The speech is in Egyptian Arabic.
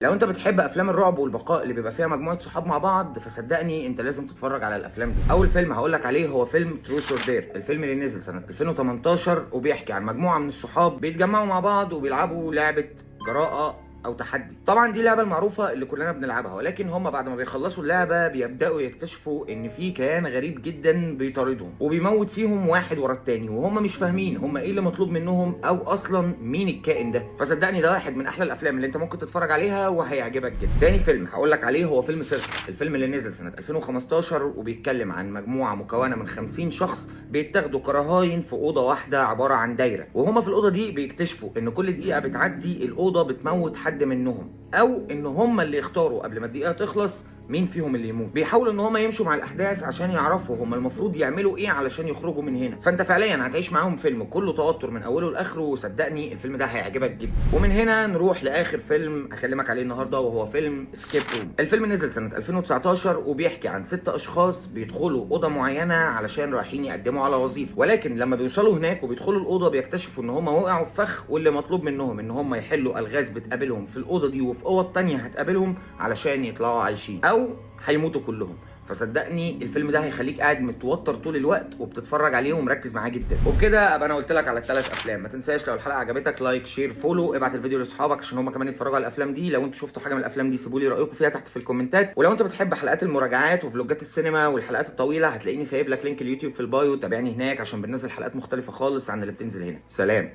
لو انت بتحب افلام الرعب والبقاء اللي بيبقى فيها مجموعة صحاب مع بعض، فصدقني انت لازم تتفرج على الافلام دي. اول فيلم هقول لك عليه هو فيلم Truth or Dare، الفيلم اللي نزل سنة 2018 وبيحكي عن مجموعة من الصحاب بيتجمعوا مع بعض وبيلعبوا لعبه جراءه او تحدي. طبعا دي اللعبة المعروفة اللي كلنا بنلعبها، ولكن هم بعد ما بيخلصوا اللعبة بيبداوا يكتشفوا ان في كيان غريب جدا بيطاردهم وبيموت فيهم واحد ورا التاني، وهم مش فاهمين هم ايه اللي مطلوب منهم او اصلا مين الكائن ده. فصدقني ده واحد من احلى الافلام اللي انت ممكن تتفرج عليها وهيعجبك جدا. تاني فيلم هقول لك عليه هو فيلم Circle، الفيلم اللي نزل سنة 2015 وبيتكلم عن مجموعة مكونة من 50 شخص بيتاخدوا كرهاين في اوضة واحدة عبارة عن دايره، وهما في الاوضة دي بيكتشفوا ان كل دقيقة بتعدي الاوضة بتموت حد منهم، او ان هم اللي يختاروا قبل ما الدقيقة تخلص مين فيهم اللي يموت. بيحاولوا ان هم يمشوا مع الاحداث عشان يعرفوا هم المفروض يعملوا ايه علشان يخرجوا من هنا. فانت فعليا هتعيش معاهم فيلم كله توتر من اوله لاخره، وصدقني الفيلم ده هيعجبك جدا. ومن هنا نروح لاخر فيلم هكلمك عليه النهارده، وهو فيلم Escape Room. الفيلم نزل سنة 2019 وبيحكي عن 6 اشخاص بيدخلوا اوضة معينة علشان رايحين يقدموا على وظيفه، ولكن لما بيوصلوا هناك وبيدخلوا الاوضة بيكتشفوا ان هم وقعوا في فخ، واللي مطلوب منهم ان هم يحلوا الغاز بتقابلهم في الاوضة دي وفي اوض تانية هتقابلهم علشان يطلعوا عايشين او هيموتوا كلهم. فصدقني الفيلم ده هيخليك قاعد متوتر طول الوقت وبتتفرج عليه ومركز معاه جدا. وبكده ابقى انا قلت لك على الثلاث افلام. ما تنساش لو الحلقة عجبتك like، share، follow، ابعت الفيديو لاصحابك عشان هم كمان يتفرجوا على الافلام دي. لو انتوا شفتوا حاجة من الافلام دي سيبوا لي رايكم فيها تحت في الكومنتات. ولو انت بتحب حلقات المراجعات وفلوجات السينما والحلقات الطويلة هتلاقيني سايب لك link اليوتيوب في ال bio، تابعني هناك عشان بننزل حلقات مختلفة خالص عن اللي بتنزل هنا. سلام.